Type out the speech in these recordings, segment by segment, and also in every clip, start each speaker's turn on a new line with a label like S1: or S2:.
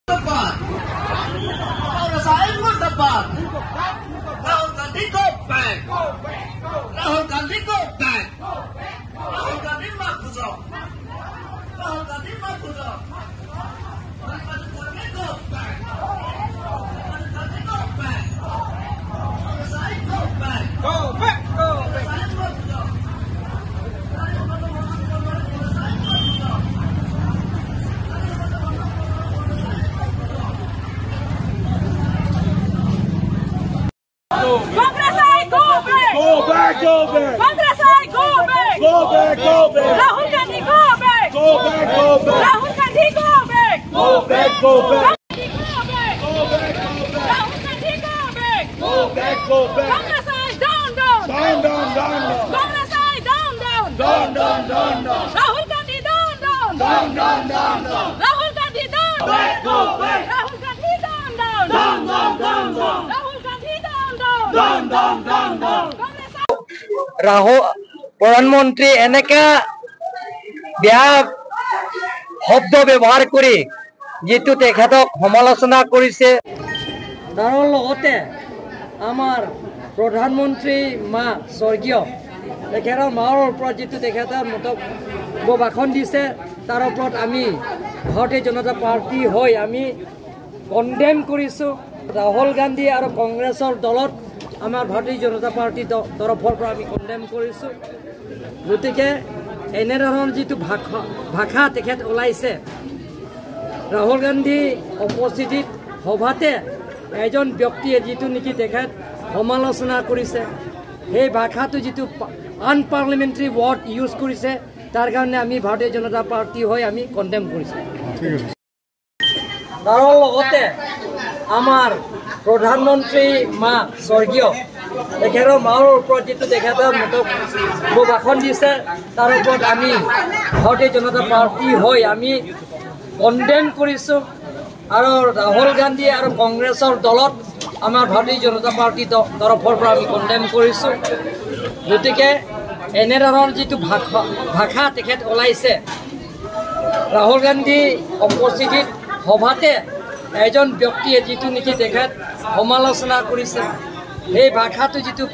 S1: Rahul Gandhi go back. Rahul Gandhi go back. Rahul Gandhi माफ करो. Rahul Gandhi माफ करो. Gandhi go back. Gandhi go back. Go back. Go back. Go back.
S2: Congress I go back!
S3: Go back, go back!
S2: Congress I go back!
S3: Go back, go back!
S2: Rahul Gandhi go back!
S3: Go back, go back!
S2: Rahul Gandhi go back!
S3: Go back, go back!
S2: Gandhi go back!
S3: Go back, go back!
S2: Rahul Gandhi go back!
S3: Go back, go back!
S2: Congress I down, down!
S3: Down, down, down, down!
S2: Congress I down, down!
S3: Down, down, down, down!
S2: Rahul Gandhi down, down!
S3: Down, down, down, down!
S2: Rahul Gandhi down!
S3: Back, go back!
S2: Rahul Gandhi down, down!
S3: Down, down, down, down!
S2: Rahul Gandhi down, down!
S3: Down, down, down, down!
S2: Congress
S4: Rahul প্ৰধানমন্ত্ৰী এনেকা বেয়া শব্দ ব্যৱহাৰ কৰি যিটো তেখেতক সমালোচনা কৰিছে, তাৰ লগতে আমাৰ প্ৰধানমন্ত্ৰী মা স্বৰ্গীয় তেখেতৰ মাৰ ওপৰত যিটো তেখেতৰ মন্তব্য ভাষণ দিছে, তাৰ ওপৰত আমি ভাৰতীয় জনতা পাৰ্টি হৈ আমি কণ্ডেম কৰিছোঁ। ৰাহুল গান্ধী আৰু কংগ্ৰেছৰ দলত আমাৰ ভাৰতীয় জনতা পাৰ্টীৰ তৰফৰ পৰা আমি কণ্ডেম কৰিছোঁ। গতিকে এনেধৰণৰ যিটো ভাষা তেখেত ওলাইছে, ৰাহুল গান্ধী উপস্থিতিত সভাতে এজন ব্যক্তিয়ে যিটো নেকি তেখেত সমালোচনা কৰিছে, সেই ভাষাটো যিটো আনপাৰ্লিমেণ্টাৰী ৱৰ্ড ইউজ কৰিছে, তাৰ কাৰণে আমি ভাৰতীয় জনতা পাৰ্টি হৈ আমি কণ্ডেম কৰিছোঁ। তাৰ লগতে আমাৰ প্ৰধানমন্ত্ৰী মা স্বৰ্গীয় তেখেতৰ মাৰ ওপৰত যিটো তেখেতৰ মন্তব্য ভাষণ দিছে, তাৰ ওপৰত আমি ভাৰতীয় জনতা পাৰ্টি হৈ আমি কণ্ডেম কৰিছোঁ। আৰু ৰাহুল গান্ধী আৰু কংগ্ৰেছৰ দলত আমাৰ ভাৰতীয় জনতা পাৰ্টীৰ তৰফৰ পৰা আমি কণ্ডেম কৰিছোঁ। গতিকে এনেধৰণৰ যিটো ভাষা তেখেত ওলাইছে, ৰাহুল গান্ধী উপস্থিতিত সভাতে এজন ব্যক্তিয়ে যিটো নেকি তেখেত সমালোচনা কৰিছে, সেই ভাষাটো যিটো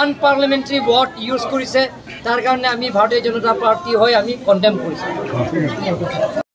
S4: আনপাৰ্লিমেণ্টাৰী ৱৰ্ড ইউজ কৰিছে, তাৰ কাৰণে আমি ভাৰতীয় জনতা পাৰ্টি হৈ আমি কণ্ডেম কৰিছোঁ।